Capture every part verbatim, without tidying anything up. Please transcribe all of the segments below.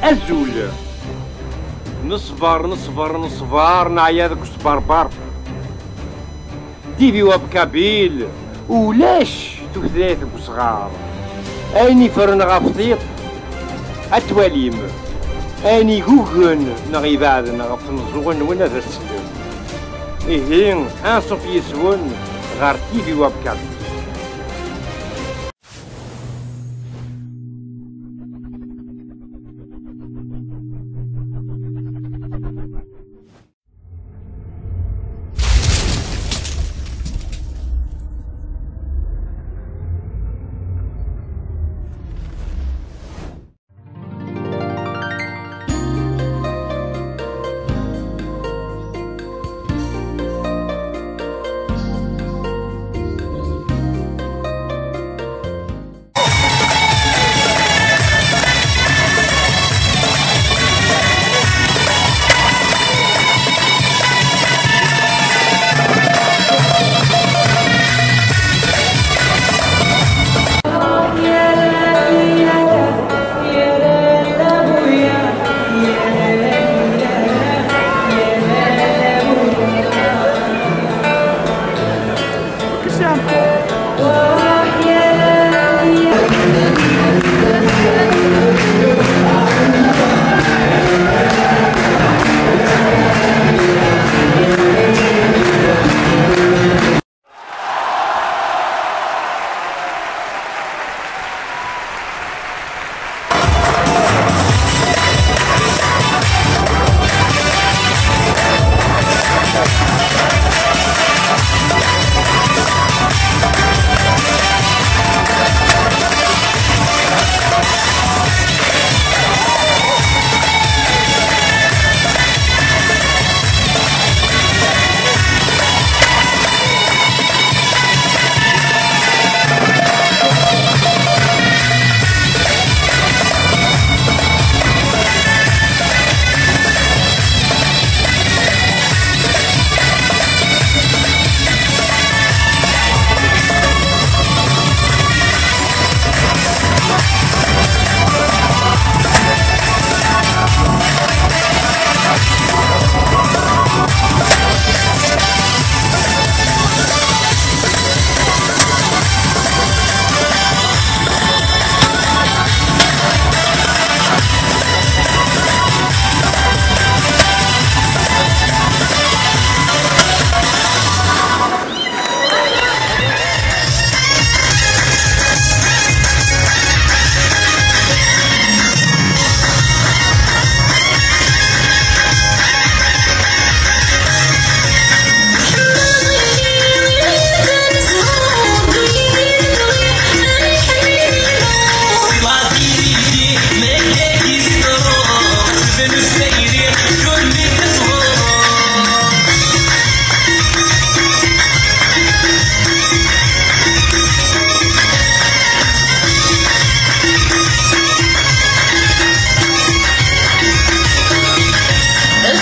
Azul. Neṣber, neṣber, neṣber, neɛya deg usberber. T V Web Kabyle, ulac tutlayt deg usɣar. Ayen iffren ɣef tiṭ, ad twalim. Ayen igugen neɣ ibeɛden ɣef tmeẓẓuɣin-nwen, ad as-slem. Ihi, anṣuf yis-wen ɣer T V Web Kabyle.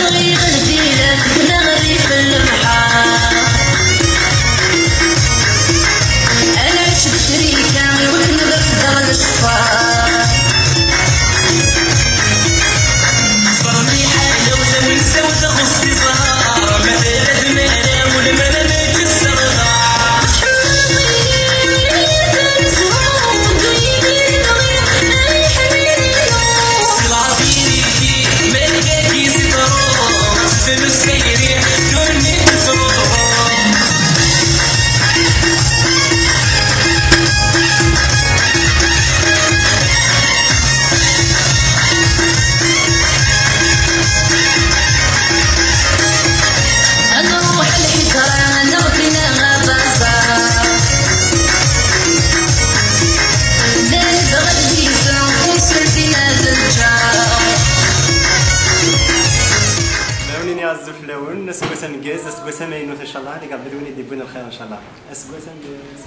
Bɣiɣ lǧiran neɣ rrif n lebḥer. Ad nɛic d ccrika i wakken ad refdeɣ lecfar. Ṣṣber mliḥ a lawla win sawdeɣ usiẓar, ma tella tmara ulemmer ad Ad nruḥ lḥiǧra neɣ dinna abaẓar. Llan dɣa lbiza, tiseltin ad nǧar. Mɛawnin iɛezzu fell-awen, aseggas ameggaz, aseggas amaynut, incallah, deg Rebbi d win i d-iwwin lxir, incallah. Aseggas ameggaz.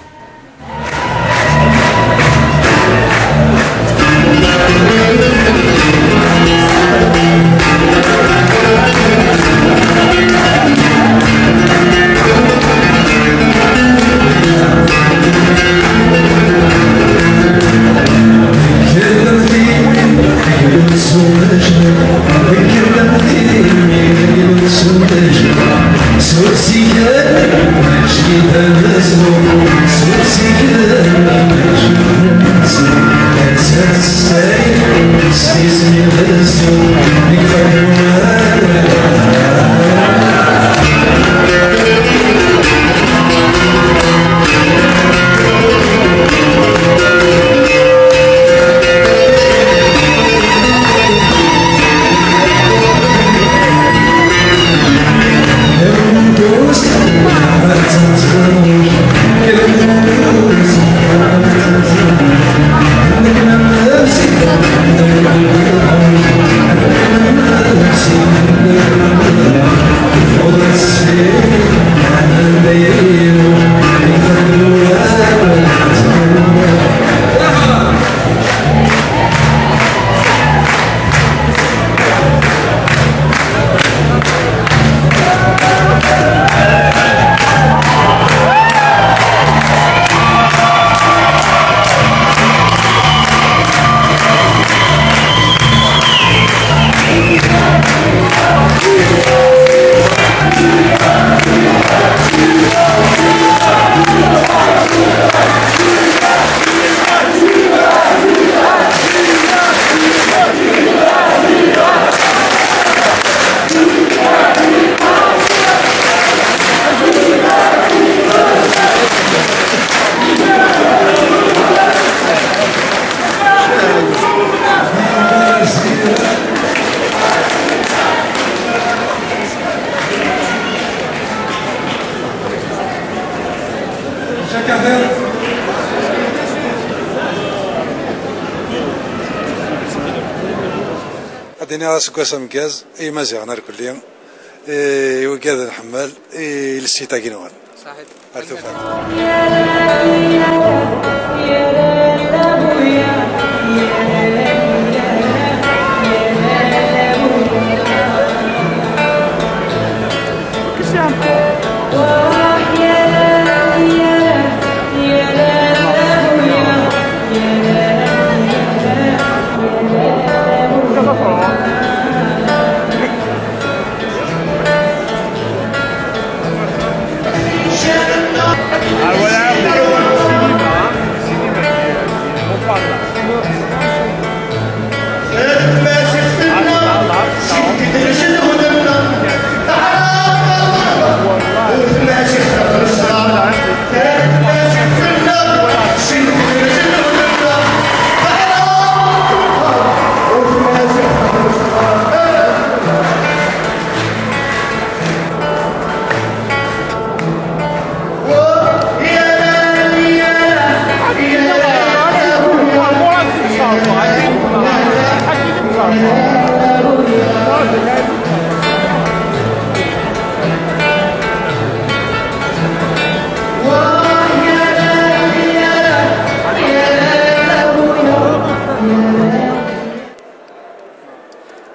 Ad iniɣ aseggas ameggaz i Yimaziɣen irkelli, i wigad nḥemmel, i lsit-agi-nwen. Ar tufat.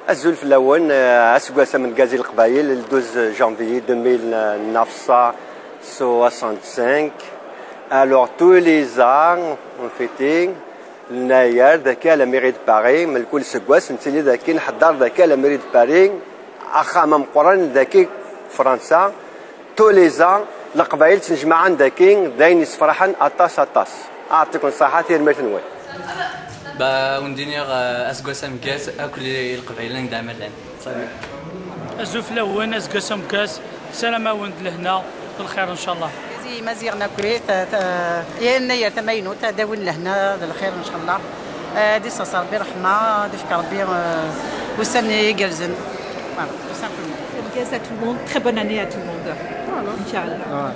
Azul fell-awen, euh, aseggas amengaz i Leqbayel, le douze janvier deux mille neuf cent soixante-cinq. Alors, tous les ans, on fêtait Lnayer, daki à la mairie de Paris, mkul aseggas nettili daki, nḥeddar daki à la mairie de Paris, axxam ameqqran daki, Fransa. Tous les ans, Leqbayel ttnejmaɛen daki, d ayen yessefraḥen aṭas, aṭas. Ɛṭiken ṣṣaḥa, tirmit-nwen. Ba, wen-d-iniɣ, eh, aseggas ameggaz akk i Leqbayel anda ma llan. Salut. Azul fell-awen, aseggas ameggaz, ssarameɣ-awen-d lehna d lxir, ncallah. Imaziɣen akk, ta-, ta-, Yennayer tamaynut, ad d-awin lehna d lxir, ncallah. Eh, ad d-isers Rebbi ṛṛeḥma, ad d-ifk Rebbi, eh, ussan igerrzen. Voilà, tout simplement. Ameggaz à tout le monde, très bonne année à tout le monde. Voilà. Ncallah.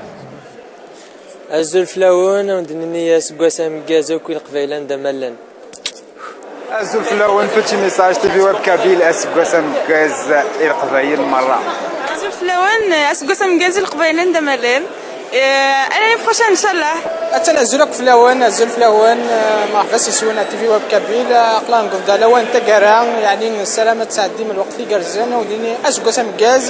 Azul fell-awen, ad wen-d-nini aseggas ameggaz akk i Leqbayel anda ma llan. Azul fell-awen, petit message, T V Web Kabyle, aseggas ameggaz i Leqbayel merra. Azul fell-awen, aseggas ameggaz i Leqbayel anda ma llan. Eh, à l'année prochaine, ncallah. Attan azul akk fell-awen, azul fell-awen, eh, merḥba s yeswen ar T V Web Kabyle, eh, aql-aɣ nekk d lawan n taggara, yeɛni nessaram ad tesɛeddim lweqt igerrzen, ad wen-d-nini aseggas ameggaz.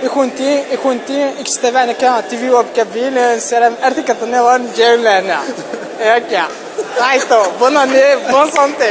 I kunti, i kunti, i yettabaɛen akka T V Web Kabyle, nessaram ar tikkelt nniḍen, ǧǧan lehna. Akka. Ṛaytu, bonne année, bonne santé.